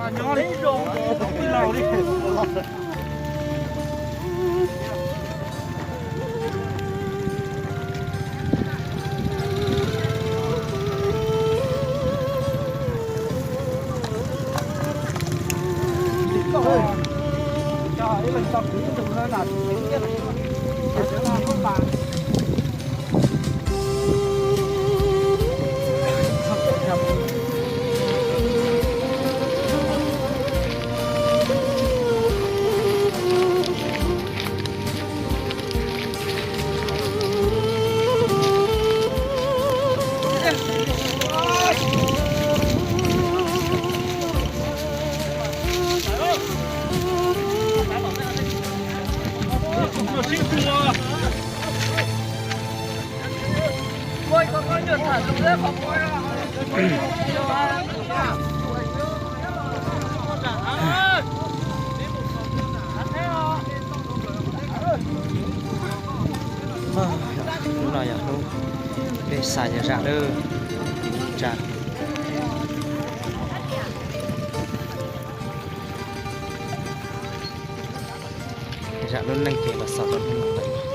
Hnub no yog hnub peb xa yog zam lub, zam lub neej ces los xaus rau hnub no.